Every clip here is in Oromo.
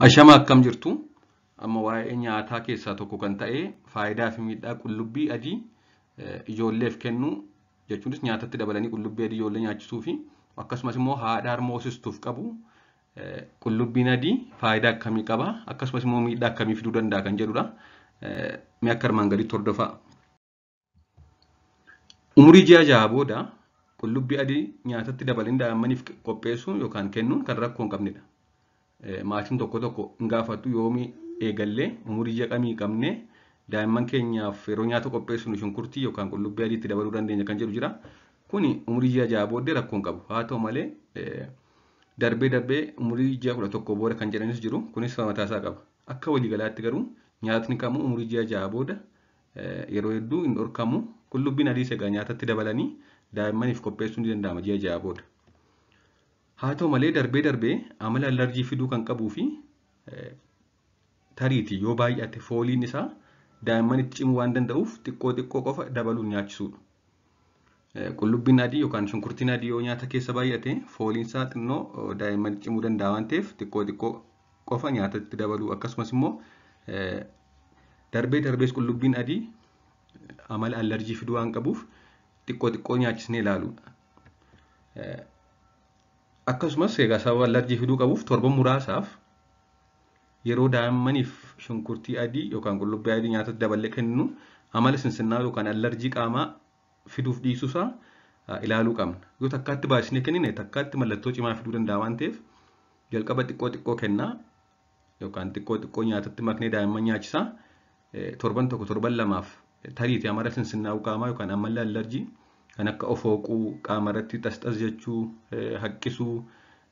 Ashama akkam jirtu? Amma waa'ee nyaataa keessaa tokko kan ta'e faayidaa fi miidhaa qullubbii adii ijoolleef kennuu jechuunis nyaatatti dabalanii qullubbii adii ijoollee nyaachisuu fi akkasumas immoo haadha harma hoosistuuf qabu qullubbiin adii faayidaa akkamii qaba akkasumas immoo miidhaa akkamii fiduu danda'a kan jedhudha. Mee akka armaan gaditti hordofaa. Umurii ji'a 6 booda qullubbii adii nyaatatti dabalanii daa'immaniif qopheessuun yookaan kennuun kan rakkoo hin qabnedha. Maatiin tokko tokko hin gaafatu yoomii eegallee umurii ji'a kamii qabnee daa'imman keenyaaf yeroo nyaata qopheessinu shunkurtii yookaan qullubbii adiitti dabaluu dandeenya kan jedhu jira. Kuni umurii ji'a 6 booddee rakkoo hin qabu. Haa ta'u malee darbee darbee umurii ji'a 11 booda kan jedhanis jiru. Kunis mataa isaa qaba. Akka waliigalaatti garuu nyaatni kamuu umurii ji'a 6 booda yeroo hedduu hin dhorkamu. Qullubbiin adiis egaa nyaatatti dabalanii daa'immaniif qopheessuun ni danda'ama ji'a 6 booda. Haa ta'u malee darbee darbee amala alarjii fiduu kan qabuu fi tariitii yoo baay'ate fooliin isaa daa'immanitti cimuu waan danda'uuf xiqqoo xiqqoo qofa dabaluun nyaachisuudha. Qullubbiin adii yookaan shunkurtiin adii yoo nyaata keessa baay'ate fooliin isaa xinnoo daa'immanitti cimuu danda'a waan ta'eef xiqqoo xiqqoo qofa nyaatatti dabaluu akkasumas immoo darbee darbees qullubbiin adii amala alarjii fiduu waan qabuuf xiqqoo xiqqoo nyaachisnee ilaaluudha. Akkasumas egaa sababa alarjii fiduu qabuuf torban muraasaaf yeroo daa'immaniif shunkurtii adii yookaan qullubbii adii nyaatatti daballee kennu amala sinsinnaa yookaan alarjii qaamaa fiduuf dhiisuusaa ilaaluu qabna. Yoo takkaatti baay'isnee kennine takkaatti mallattoo cimaa fiduu danda'a waan ta'eef jalqaba xiqqoo xiqqoo kennaa yookaan xiqqoo xiqqoo nyaatatti maknee daa'imman nyaachisaa torban tokko torban lamaaf tariitii amala sinsinnaa'uu qaamaa yookaan amala alarjii kan akka ofooquu qaama irratti xasxas jechuu haqqisuu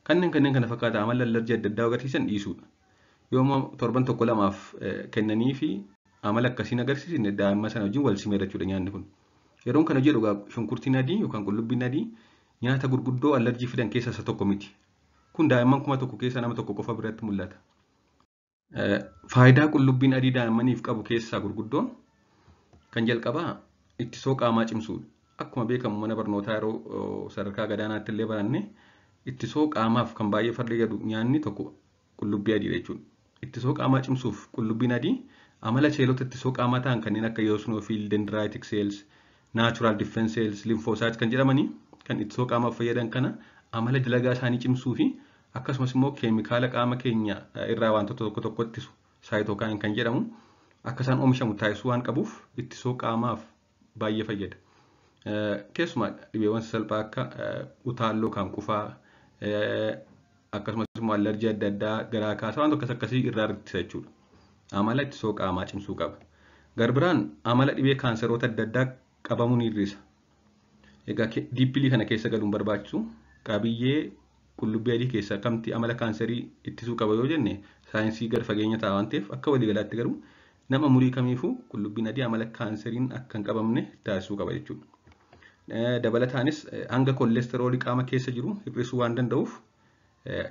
kanneen kana fakkaata amala alarjii adda addaa agarsiisan dhiisuudha. Yooma torban tokko lamaaf kennanii fi amala akkasiin agarsiisne daa'imman sana wajjin wal simeera jechuudha nyaanni kun. Yeroon kana jedhu shunkurtiin adii yookaan qullubbiin adii nyaata gurguddoo alarjii fidan keessaa isa tokko miti. Kun daa'imman 1000 keessaa nama tokko qofa biratti mul'ata. Faayidaa qullubbiin adii daa'immaniif qabu keessaa gurguddoon kan jalqabaa ittisoo qaamaa cimsuudha. Akkuma beekamu mana barnootaa yeroo sadarkaa gadaanaatti illee baranne ittisoo qaamaaf kan baay'ee fayyadu nyaanni tokko qullubbii adiidha jechuudha. Ittisoo qaamaa cimsuuf qullubbiin adii amala seelota ittisoo qaamaa ta'an kanneen akka eosinophil, dendritic cells, natural defense cells, lymphocytes kan jedhamanii kan ittisoo qaamaaf fayyadan kana amala dalagaa isaanii cimsuu fi akkasumas immoo keemikaala qaama keenya irraa wantoota tokko tokko ittisu saayitookaayiniin kan jedhamu akka isaan oomishamu taasisuu waan qabuuf ittisoo qaamaaf baay'ee fayyada. Keessumaa dhibeewwan sasalphaa akka utaalloo kan qufaa akkasumas immoo alarjii adda addaa garaa kaasaa waan akkas akkasii irraa ittisa jechuudha. Amala ittisoo qaamaa cimsuu qaba. Garbiraan amala dhibee kaanseroota adda addaa qabamuu ni hir'isa. Egaa diippilii kana keessa galuun barbaachisu qabiyyee qullubbii adii keessaa kamti amala kaanserii ittisuu qaba yoo jenne saayinsii gara fageenya ta'a waan ta'eef akka waliigalaatti garuu nama umurii kamiifuu qullubbiin adii amala kaanseriin akka hin qabamne taasisuu qaba jechuudha. Dabalataanis hanga koolesteroolii qaama keessa jiru hir'isuu waan danda'uuf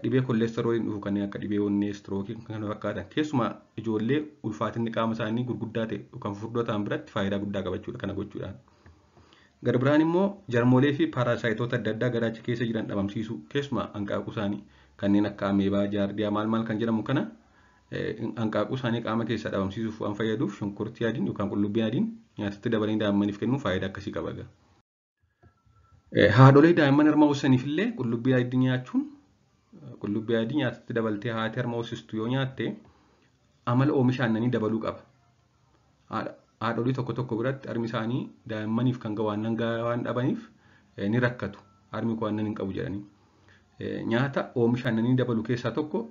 dhibee koolesterooliin dhufu kanneen akka dhibee onnee, istirookii kan kana fakkaatan keessumaa ijoollee ulfaatinni qaama isaanii gurguddaa ta'e yookaan furdoo ta'an biratti faayidaa guddaa qaba jechuudha kana gochuudhaan. Garbiraan immoo jarmoolee fi paarasaayitoota adda addaa garaacha keessa jiran dhabamsiisuu keessumaa hanqaaquu isaanii kanneen akka ameebaa, jaardiyaa maal maal kan jedhamu kana hanqaaquu isaanii qaama keessaa dhabamsiisuuf waan fayyaduuf shunkurtii adiin yookaan qullubbii adiin nyaatatti dabalanii daa'immaniif kennuun faayidaa akkasii qaba. Haadholee daa'imman harma hoosisaniif illee qullubbii adii nyaachuun qullubbii adii nyaatatti dabaltee haati harma hoosistu yoo nyaatte amala oomisha aannanii dabaluu qaba. Haadholii tokko tokko biratti harmi isaanii daa'immaniif kan gahu aannan gahaa waan dhabaniif ni rakkatu. Harmi koo aannan hin qabu jedhanii. Nyaata oomisha aannanii dabalu keessaa tokko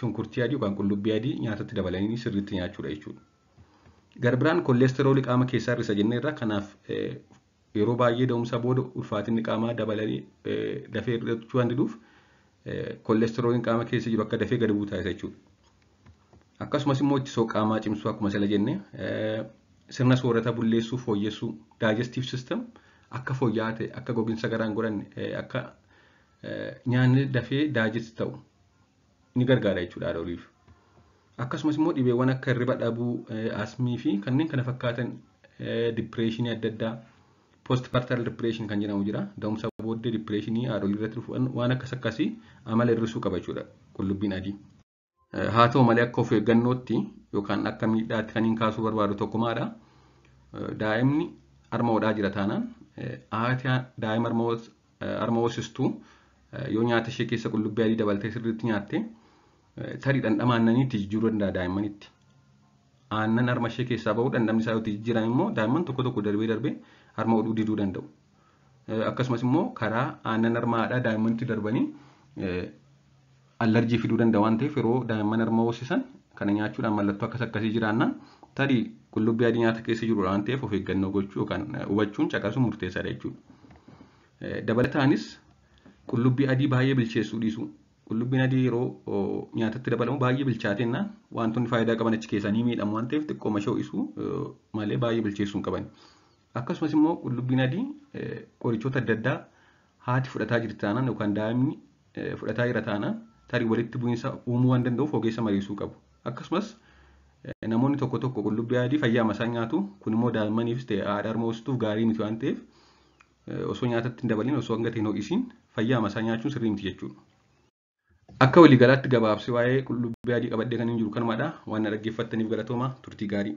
shunkurtii adii yookaan qullubbii adii nyaatatti dabalanii sirriitti nyaachuudha jechuudha. Garbiraan koolesteroolii qaama keessaa hir'isa jenneerra kanaaf yeroo baay'ee da'umsa booda ulfaatinni qaamaa dabalanii dafee hir'achuu waan diduuf koolesterooliin qaama keessa jiru akka dafee gadi bu'u taasisa jechuudha. Akkasumas immoo ittisoo qaamaa cimsuu akkuma sila jenne sirna soorata bulleessuu fooyyessuu digestive system akka fooyya'aa ta'e akka gogiinsa garaa hin godhanne akka nyaanni dafee digest ta'u ni gargaara jechuudha haadholiif. Akkasumas immoo dhibeewwan akka hirriba dhabuu, asmii fi kanneen kana fakkaatan dipireeshinii adda addaa postpartal depression kan jedhamu jira. Da'umsa booddee dipireeshinii haadholii irratti dhufu waan akkas akkasii amala hir'isuu qaba jechuudha qullubbiin adii. Haa ta'u malee akka of eeggannootti yookaan akka miidhaatti kan hin kaasuu barbaadu tokko maadha. Daa'imni harma hodhaa jira taanaan haati daa'ima harma hoosistuu yoo nyaata ishee keessa qullubbii adii dabaltee sirriitti nyaatte tarii dhandhama aannanii itti jijjiiruu danda'a daa'immanitti. Aannan harma ishee keessaa bahu dhandhamni isaa yoo itti jijjiirame immoo daa'imman tokko tokko darbee darbee harma hodhuu diduu danda'u. Akkasumas immoo karaa aannan harma haadhaa daa'immanitti darbanii allerjii fiduu danda'a waan ta'eef yeroo daa'imman harma hoosisan kana nyaachuudhaan mallattoo akkas akkasii jiraannaan tarii qullubbii adii nyaata keessa jiru waan ta'eef of eeggannoo gochuu yookaan hubachuun caqasuun murteessaadha jechuudha. Dabalataanis qullubbii adii baay'ee bilcheessuu dhiisuu. Qullubbiin adii yeroo nyaatatti dabalamu baay'ee bilchaatennaan wantoonni faayidaa qaban achi keessaa ni miidhamu waan ta'eef xiqqooma ishee ho'isuu malee baay'ee bilcheessuu hin qaban. Akkasumas immoo qullubbiin adii qorichoota adda addaa haati fudhataa jirti taanaan yookaan daa'imni fudhataa jira taanaan tarii walitti bu'iinsa uumuu waan danda'uuf ogeessa mariisuu qabu. Akkasumas namoonni tokko tokko qullubbii adii fayyaa masaa nyaatu kun immoo daa'immaniifis ta'e haadha harma hoosituuf gaarii miti waan ta'eef osoo nyaatatti hin dabalin osoo hanga ta'e hin ho'isiin fayyaa masaa nyaachuun sirrii miti jechuudha. Akka waliigalaatti gabaabsee waa'ee qullubbii adii qabadhee kan hin jiru kanumadha. Waan na dhaggeeffattaniif galatooma turtii gaarii.